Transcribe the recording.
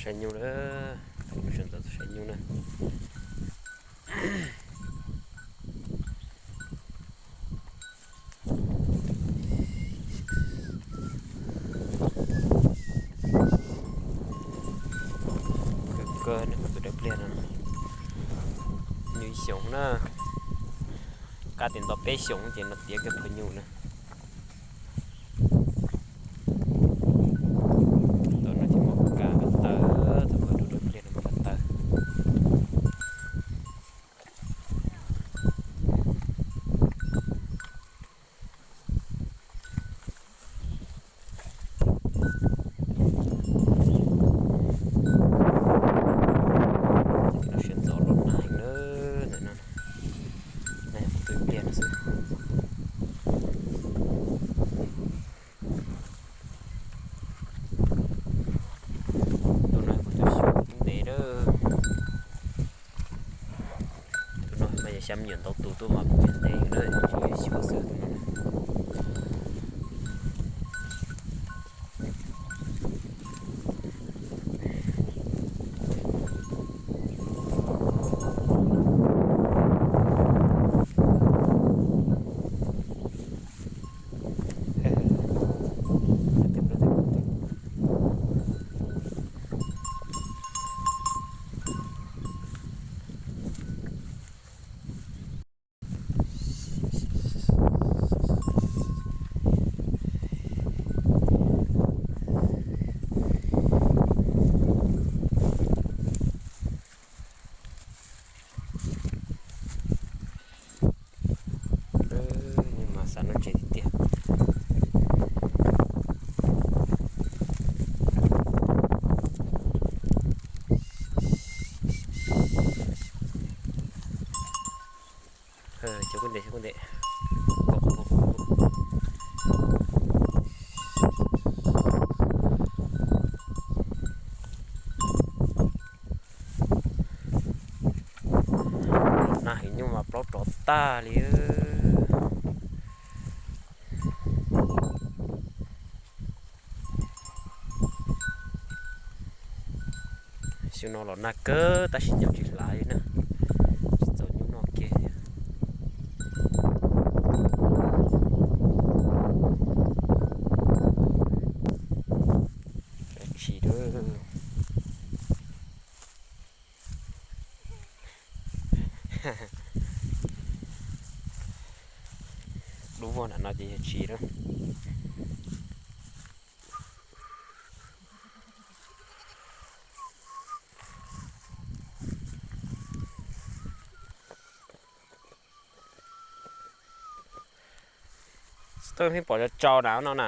Saib nyuj na, sawv ntxov saib nyuj na. Kawg kawg nws tus dawb pliag no, nyuj ib xyoos na, kaj tias nto peb xyoos ces no tiav kawg phaw nyuj na. Tus no ces muab kav taw, tus dawb pliag no muab kav taw. Sawv ntxov los nag heev na, ntawm no, nag tus pliag no xwb. Tus no kuv tus xyuas ntev na. Tus no mas yog xya me nyuam ntau tus tuaj mas kuv ntev na, tsis yog xyuas xwb tus no. Mas xav noj tsev tiag tiag. Cov kuj ntev, cov kuj ntev. Los nag heev nyuj mas plaub rov tag li. Xyoo no los nag kawg tab sis nyob tsis hlav li na, tsis txaus nyuj noj kiag. Tsis dub vog nram no ces yog tsis lawm. Tau pheej pom tsau tsau na no na.